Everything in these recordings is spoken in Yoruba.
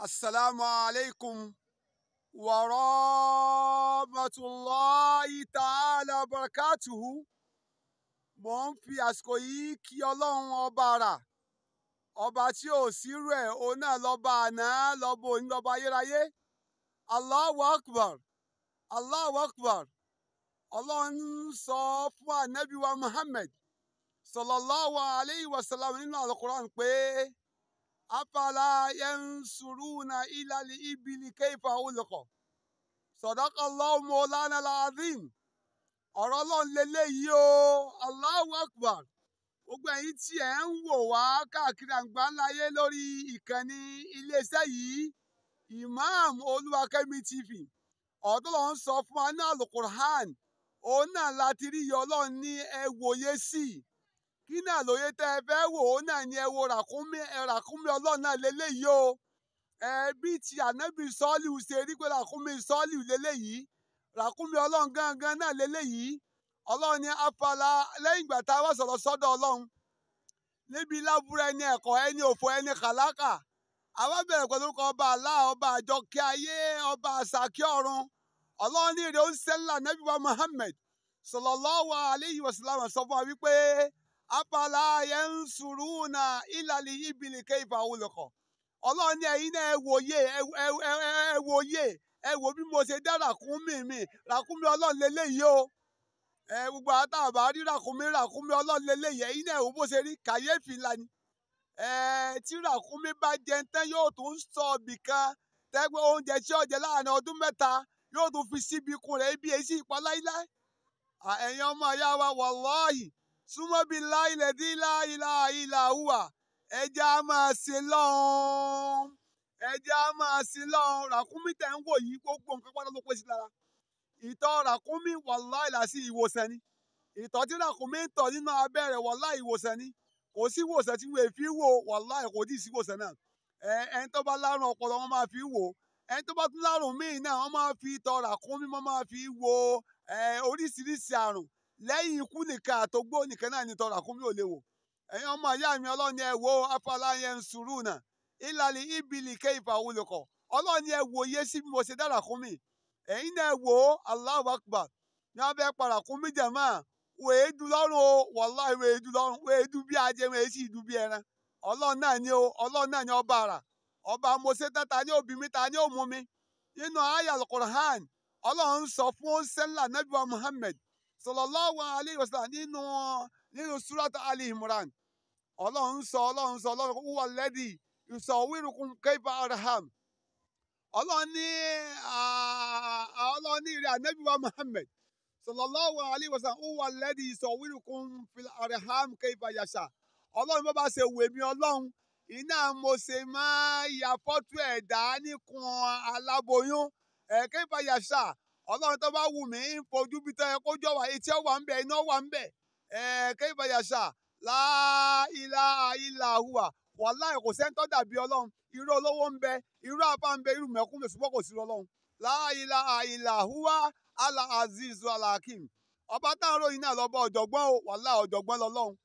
Assalamu alaikum wa rahmatulahi ta'ala wa barakatuhu. Mo ń fi àsìkò yìí kí Ọlọ́run ọba àrà, ọba tí ò sírú ẹ̀, òun náà lọ́ba àná, lọ́ba òní, lọ́ba ayérayé. Allahu Akbar, Allahu Akbar. Ọlọ́run sọ fún ànábì wa Muhammad sallallahu alayhi wa sallam nínú Al-Qur'an pé afala yansuruna ilal ibili kayfa khuliqat. Sadaqallahu mawlana al-azim. Ọ̀rọ̀ Ọlọ́run leléyìí o, Allahu Akbar. Gbogbo ẹ̀yin tí ẹ̀ ń wò wá káàkiri àgbáńláyé lórí ìkànnì iléeṣẹ́ yìí, Imam Olúwakẹ́mi TV, ọ̀rọ̀ tó ń sọ fún wa ní Al-Qur'an, òun náà láti rí yọ. Ọlọ́run ní ẹ wòye sí i. Kí náà lóye tẹ́ ẹ fẹ́ wò? Òun náà ní ẹ wo ràkúnmí, ràkúnmí Ọlọ́run náà leléyìí o. Ẹ bí ti ànábì Sọ́ọ̀lù ṣe rí pé ràkúnmí Sọ́ọ̀lù leléyìí, ràkúnmí Ọlọ́run gangan náà leléyìí. Ọlọ́run ní afala, lẹ́yìn ìgbà tá a wá sọ̀rọ̀ sọ́dọ̀ Ọlọ́run níbi lábúrò ẹni ẹ̀kọ́, ẹni òfò, ẹni kàlákà, àwa bẹ̀rẹ̀ pẹ̀lú orúkọ ọba Allah, ọba àjọkẹ́ ayé, ọba àsàkí ọ̀run. Ọlọ́run ní ìrẹ̀ oúnṣẹ́lá nàbí wa Muhammad sallallahu alayhi wa sallam sọ fún wa wípé afala yansuruna ilal ibili kayfa khuliqat. Ọlọ́run ní ẹ̀yin náà ẹ wòye, ẹ wòye, ẹ wò bí mo ṣe dá ràkúnmí mi, ràkúnmí Ọlọ́run leléyìí o. Gbogbo àtàbà rí ràkúnmí, ràkúnmí Ọlọ́run leléyìí, ẹ̀yin náà wò bó ṣe rí, kàyéfì ńlá ni. Tí ràkúnmí bá jẹ tán yóò tún sọ ibì kan tẹ́gbẹ́ oúnjẹ tí ó jẹ láàrin ọdún mẹ́ta yóò tún fi síbi ikùn rẹ̀, ibi èsì ìpa láíláí. Ẹ̀yin ọmọ ìyá wa, wàláhì súnmọ́ bíi láìlẹ̀ dí láìláìlà hùwà, ẹja á máa sin lọ́hùn, ẹja á máa sin lọ́hùn. Ràkúnmí tẹ̀ ń wò yìí, gbogbo nǹkan pátá ló pé sí lára. Ìtọ̀ ràkúnmí wàláhì làásì ìwòsàn ni. Ìtọ̀ tí ràkúnmí ń tọ̀ nínú abẹ́ rẹ̀ wàláhì ìwòsàn ni. Kò sí ìwòsàn tí wọ́n fi wò, wàláhì kò tí ì sí ìwòsàn náà. Ẹni tó bá lárùn ọpọlọ wọ́n máa fi wò, ẹni tó bá tún lárùn míì náà wọ́n máa fi ìtọ̀ ràkúnmí wọ́n máa fi wo oríṣiríṣi àrùn. Lẹ́yìn ikú nìkan àtògbó nìkan náà ni ìtọ̀ ràkúnmí ò lè wò. Ẹ̀yin ọmọ ìyá mi, Ọlọ́run ni ẹ wò afala yansuruna ilal ibili kayfa khuliqat. Ọlọ́run ni ẹ wòye sí bí mo ṣe dá ràkúnmí. Ẹ̀yin náà wò ó, Allahu Akbar. Ní wọ́n fẹ́ pa ràkúnmí jàmá, wọ́n èé du lọ́rùn o, wàláhì wọ́n èé du lọ́rùn, wọ́n èé du bí ajé, wọ́n èé sì du bí ẹran. Ọlọ́run náà ni o, Ọlọ́run náà ni ọba àrà, ọba Mose tán, ta ni ó bí mi, ta ni ó mú mi. Nínú àyá Al-Qur'an, Ọlọ́run sọ fún sẹ́lá nàbí wa Muhammad sallallahu alayhi wa sallam nínú surat Ali Imran. Ọlọ́run sọ, Ọlọ́run sọ, Ọlọ́run huwa alladhi yusawwirukum kayfa arham. Ọlọ́run ní Ọlọ́run ní ìrẹ́ ànábì wa Muhammad sallallahu alayhi wa sallam huwa alladhi yusawwirukum fil arham kayfa yasha. Ọlọ́run bá bá ṣe wù mí, Ọlọ́run iná mo ṣe máa ya fọ́tò ẹ̀dá níkun aláboyún, kayfa yasha. Ọlọ́run tó bá wù mí ń fojú bí tọ́ ẹ kójọ́ wà, etí ọ̀wà ń bẹ̀, iná wà ń bẹ̀, kayfa yasha. La ilaha illa huwa. Wàláhì kò sẹ́ni tó dàbí Ọlọ́run. Irú olówó ń bẹ, irú àbá ń bẹ, irú mẹ̀kúnnù, ṣùgbọ́n kò sí Ọlọ́run. La ilaha illa huwa ala azizu ala hakim. Ọba táwọn ròyìn náà lọ́ba ọ̀jọ̀gbọ́n o, wàláhì ọ̀jọ̀gbọ́n lọ́lọ́run.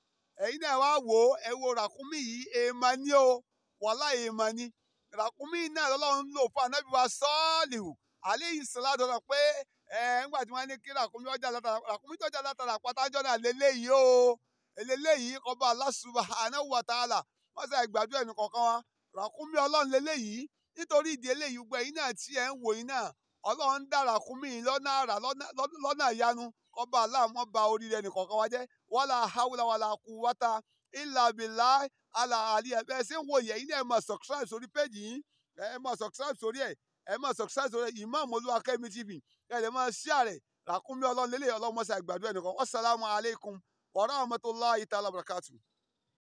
Ẹ̀yin náà wá wò ó, ẹ wo ràkúnmí yìí, èèmọ̀ ni o, wàláhì èèmọ̀ ni. Ràkúnmí náà lọ́lọ́run lò fún ànábì wa Sọ́ọ̀lìhù alayhi salatu wa pé ńgbà tí wọ́n ní kí ràkúnmí ọjà látara, ràkúnmí tọ́jà látara àpátájọ́ náà lélẹ́yìí o, eléyìí ọba Allah subhanahu wa ta'ala wọ́n sọ ìgbàdúrà ẹnì kọ̀ọ̀kan wa. Ràkúnmí Ọlọ́run leléyìí. Nítorí ìdí eléyìí, gbogbo ẹ̀yin náà tí ẹ̀ ń wò yín náà, Ọlọ́run dá ràkúnmí lọ́nà àrà, lọ́nà ìyanu. Ọba Allah mọ́ ba oríire ẹnì kọ̀ọ̀kan wa jẹ́. Wala hawla wala quwwata illa billahi ala ali. Ẹ̀ bẹ́ẹ̀ ṣe ń wò yẹn, ẹ̀yin náà ẹ máa subscribe sórí péjì yín, ẹ máa subscribe sórí ẹ̀, ẹ máa subscribe sórí Imam Olúwakẹ́mi TV, ẹ lè máa share rẹ̀. Ràkúnmí Ọlọ́run leléyìí, Ọlọ́run mọ́sá ìgbàdúrà ẹnì kọ̀ọ̀kan. Wassalamu alaikum wa rahmatullahi ta'ala barakatuh.